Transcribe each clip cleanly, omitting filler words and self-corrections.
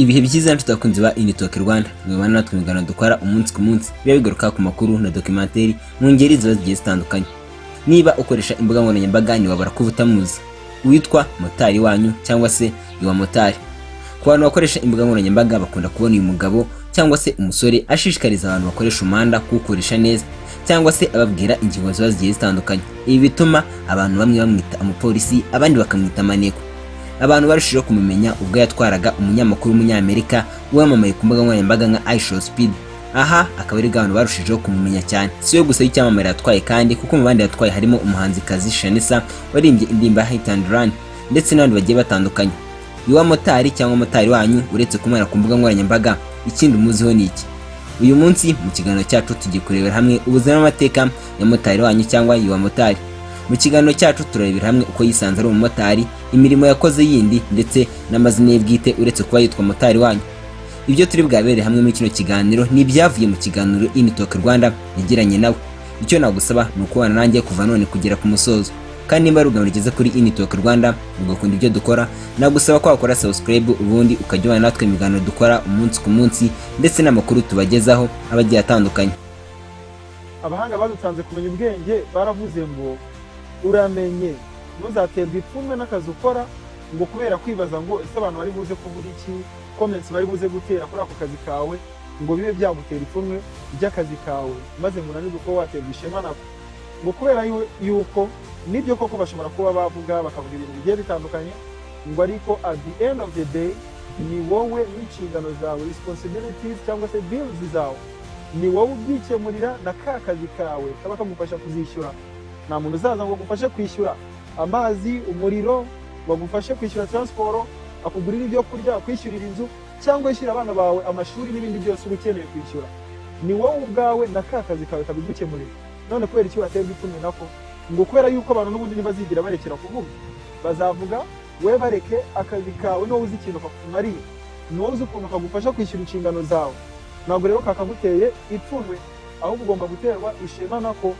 Ibihe byiza, nshuti abakunzi ba Initoke Rwanda, mwibana natwe mu biganiro dukora umunsi ku munsi biba bigaruka ku makuru na documentary mu ngeri ziba zigiye zitandukanye. Niba ukoresha imbuga nkoranyambaga, ntiwabura kuba utamuzi uwitwa motari wanyu cyangwa se iwa motari. Ku bantu bakoresha imbuga nkoranyambaga, bakunda kubona uyu mugabo cyangwa se umusore ashishikariza abantu bakoresha umuhanda kuwukoresha neza, cyangwa se ababwira ingingo ziba zigiye zitandukanye. Ibi bituma abantu bamwe bamwita umupolisi, abandi bakamwita maneko. Abantu barushijeho kumumenya ubwo yatwaraga umunyamakuru w'Umunyamerika wamamaye ku mbuga nkoranyambaga nka iShowSpeed. Aha akaba ari abantu barushijeho kumumenya cyane. Si we gusa y'icyamamare yatwaye kandi, kuko mu bandi yatwaye harimo umuhanzikazi Shanisa waririmbye indirimbo ya Hit and Run, ndetse n'abandi bagiye batandukanye. Iwa motari cyangwa motari wanyu, uretse kumubona ku mbuga nkoranyambaga, ikindi umuziho ni iki? Uyu munsi mu kiganiro cyacu tugiye kurebera hamwe ubuzima n'amateka ya motari wanyu cyangwa iwa motari. Mu kiganiro cyacu turarebera hamwe uko yisanze ari umumotari, imirimo yakoze yindi, ndetse n'amazina ye bwite uretse kuba yitwa motari wanyu. Ibyo turi bwabere hamwe muri kino kiganiro ni ibyavuye mu kiganiro Initoke Rwanda yagiranye nawe. Icyo nagusaba ni ukubana nanjye kuva none kugera ku musozo. Kandi nimba ari ubwa mbere ugeze kuri Initoke Rwanda, ugakunda ibyo dukora, nagusaba ko wakora subscribe, ubundi ukajya ubana natwe mu biganiro dukora umunsi ku munsi, ndetse n'amakuru tubagezaho aba agiye atandukanye. Abahanga badutanze kumenya ubwenge baravuze ngo: "Uramenye ntuzaterwe ipfunwe n'akazi ukora, ngo kubera kwibaza ngo ese abantu bari buze kuvuga iki, comments bari buze gutera kuri ako kazi kawe, ngo bibe byagutera ipfunwe ry'akazi kawe, maze ngo unanirwe kuba waterwa ishema nako." Ngo kubera yuko nibyo koko bashobora kuba bavuga, bakavuga ibintu bigiye bitandukanye, ngo ariko at the end of the day ni wowe n'inshingano zawe, responsibilities cyangwa se bills zawe, ni wowe ubyikemurira na ka kazi kawe kaba kagufasha kuzishyura. Nta muntu uzaza ngo agufashe kwishyura amazi, umuriro, ngo agufashe kwishyura transport, akugurira ibyo kurya, akwishyurira inzu, cyangwa yishyura abana bawe amashuri n'ibindi byose uba ukeneye kwishyura. Ni wowe ubwawe na ka kazi kawe kabigukemurira. None kubera iki waterwa ipfunwe nako? Ngo kubera yuko abantu n'ubundi ntibazigira barekera kuvuga, bazavuga. We bareke, akazi kawe niwowe uzi ikintu kakumariye, ni wowe uzi ukuntu kagufasha kwishyura inshingano zawe. Ntabwo rero kakaguteye ipfunwe, ahubwo ugomba guterwa ishema nako.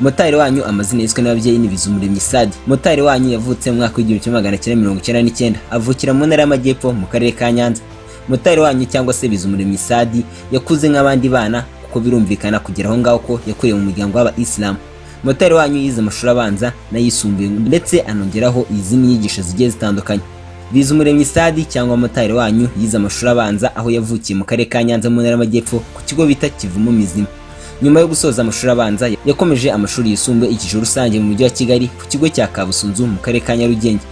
Motari wanyu, amazina yiswe n'ababyeyi ni Bizumuremyi Sadi. Motari wanyu yavutse mu mwaka w'1999, avukira mu Ntara y'Amajyepfo mu Karere ka Nyanza. Motari wanyu cyangwa se Bizumuremyi Sadi yakuze nk'abandi bana, kuko birumvikana kugera aho ngaho ko yakuriye mu muryango w'Abayisilamu. Motari wanyu yize amashuri abanza n'ayisumbuye, ndetse anongeraho izindi nyigisho zigiye zitandukanye. Bizumuremyi Sadi cyangwa motari wanyu yize amashuri abanza aho yavukiye mu Karere ka Nyanza, mu Ntara y'Amajyepfo, ku kigo bita Kivumu Mizima. Nyuma yo gusoza amashuri abanza, yakomeje amashuri yisumbuye icyiciro rusange mu Mujyi wa Kigali, ku kigo cya Kabusunzu mu Karere ka Nyarugenge.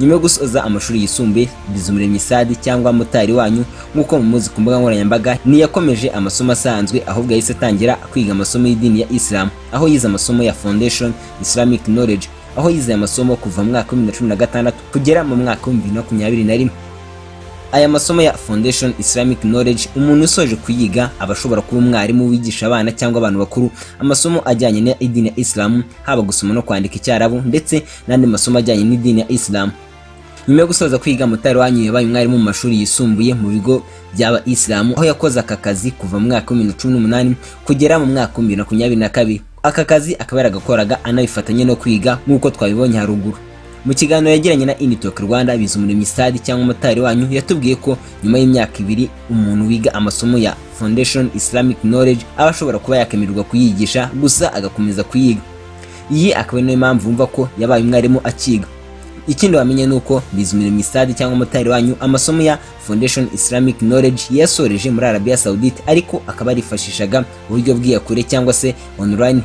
Nyuma yo gusoza amashuri yisumbuye, Bizumuremyi Sadi cyangwa motari wanyu nk'uko mumuzi ku mbuga nkoranyambaga, ntiyakomeje amasomo asanzwe, ahubwo yahise atangira kwiga amasomo y'idini ya Islam, aho yize amasomo ya Foundation Islamic Knowledge, aho yize aya masomo kuva mu mwaka wa 2016 kugera mu mwaka wa 2021. Aya masomo ya Foundation Islamic Knowledge, umuntu usoje kuyiga aba ashobora kuba umwarimu wigisha abana cyangwa abantu bakuru amasomo ajyanye n'idini ya Islam, haba gusoma no kwandika Icyarabu, ndetse n'andi masomo ajyanye n'idini ya Islam. Nyuma yo gusoza kwiga, motari wanyu yabaye umwarimu mu mashuri yisumbuye mu bigo by'aba Islam, aho yakoze aka kazi kuva mu mwaka wa 2018 kugera mu mwaka wa 2022. Aka kazi akaba yaragakoraga anabifatanya no kwiga, nk'uko twabibonye haruguru. Mu kiganiro yagiranye na Initoke Rwanda, Bizumuremyi Sadi cyangwa motari wanyu yatubwiye ko nyuma y'imyaka 2 umuntu wiga amasomo ya Foundation Islamic Knowledge aba ashobora kuba yakemererwa kuyigisha, gusa agakomeza kuyiga. Iyi akaba ari nayo mpamvu wumva ko yabaye umwarimu akiga. Ikindi wamenye ni uko Bizumuremyi Sadi cyangwa motari wanyu amasomo ya Foundation Islamic Knowledge yasoreje muri Arabia Saudite, ariko akaba yarifashishaga uburyo bw'iyakure cyangwa se online.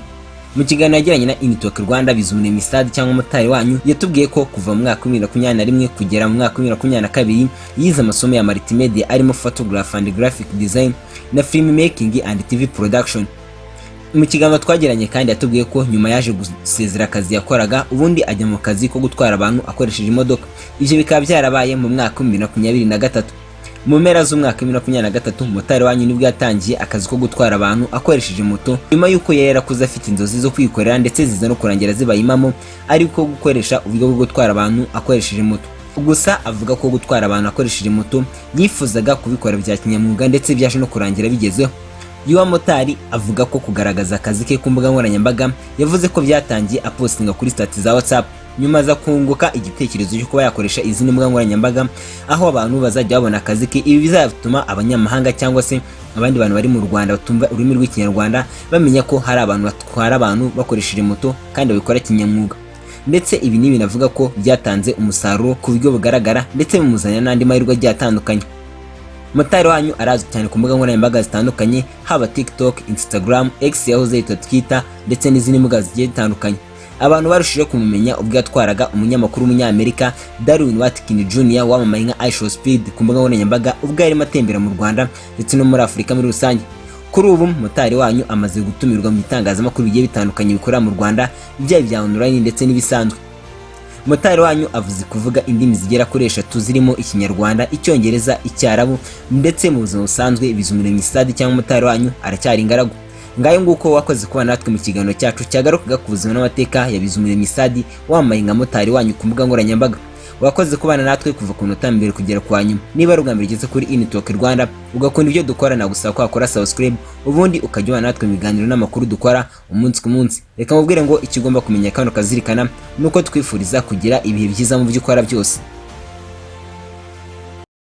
Mu kiganiro yagiranye na Initoke Rwanda, Bizumuremyi Sadi cyangwa motari wanyu yatubwiye ko kuva mu mwaka wa 2021 kugera mu mwaka wa 2022 yize amasomo ya multimedia, arimo photography and graphic design na film making and TV production. Mu kiganiro twagiranye kandi yatubwiye ko nyuma yaje gusezera akazi yakoraga, ubundi ajya mu kazi ko gutwara abantu akoresheje imodoka. Ibyo bikaba byarabaye mu mwaka wa 2023. Mu mpera z'umwaka wa 2023, motari wanyu nibwo yatangiye akazi ko gutwara abantu akoresheje moto, nyuma y'uko yari yarakuze afite inzozi zo kwikorera, ndetse ziza no kurangira zibaye impamo, ariko gukoresha uburyo bwo gutwara abantu akoresheje moto. Gusa avuga ko gutwara abantu akoresheje moto yifuzaga kubikora bya kinyamwuga, ndetse byaje no kurangira bigezeho. Yuwa motari avuga ko kugaragaza akazi ke ku mbuga nkoranyambaga, yavuze ko byatangiye apostinga kuri status za WhatsApp. Nyuma aza kunguka igitekerezo cyo kuba yakoresha izindi mbuga nkoranyambaga aho abantu bazajya babona akazi ke. Ibi bizatuma abanyamahanga cyangwa se abandi bantu bari mu Rwanda batumva ururimi rw'Ikinyarwanda bamenya ko hari abantu batwara abantu bakoresheje moto kandi babikora kinyamwuga. Ndetse ibi ni ibintu avuga ko byatanze umusaruro ku buryo bugaragara, ndetse bimuzanira n'andi mahirwe agiye atandukanye. Motari wanyu arazwi cyane ku mbuga nkoranyambaga zitandukanye, haba TikTok, Instagram, X yahoze yitwa Twitter, ndetse n'izindi mbuga zigiye zitandukanye. Abantu barushijeho kumumenya ubwo yatwaraga umunyamakuru w'Umunyamerika Darwin Watkins Jr wamamaye nka IShowSpeed ku mbuga nkoranyambaga, ubwo yarimo atembera mu Rwanda ndetse no muri Afurika muri rusange. Kuri ubu motari wanyu amaze gutumirwa mu bitangazamakuru bigiye bitandukanye bikorera mu Rwanda, byaba ibya online ndetse n'ibisanzwe. Motari wanyu avuze kuvuga indimi zigera kuri eshatu zirimo Ikinyarwanda, Icyongereza, Icyarabu. Ndetse mu buzima busanzwe, Bizumuremyi Sadi cyangwa motari wanyu aracyari ingaragu. Ngayo nguko, wakoze kuba natwe mu kiganiro cyacu cyagarukaga ku buzima n'amateka ya Bizumuremyi Sadi wambaye nka motari wanyu ku mbuga nkoranyambaga. Wakoze kubana natwe kuva ku minota mbere kugera kwa nyuma. Niba ari ubwa mbere ugeze kuri Intalk Rwanda, ugakunda ibyo dukora, nagusaba ko wakora subscribe, ubundi ukajya ubana natwe mu biganiro n'amakuru dukora umunsi ku munsi. Reka mubwire ngo icyo ugomba kumenya kandi ukazirikana ni uko twifuriza kugira ibihe byiza mu byo ukora byose.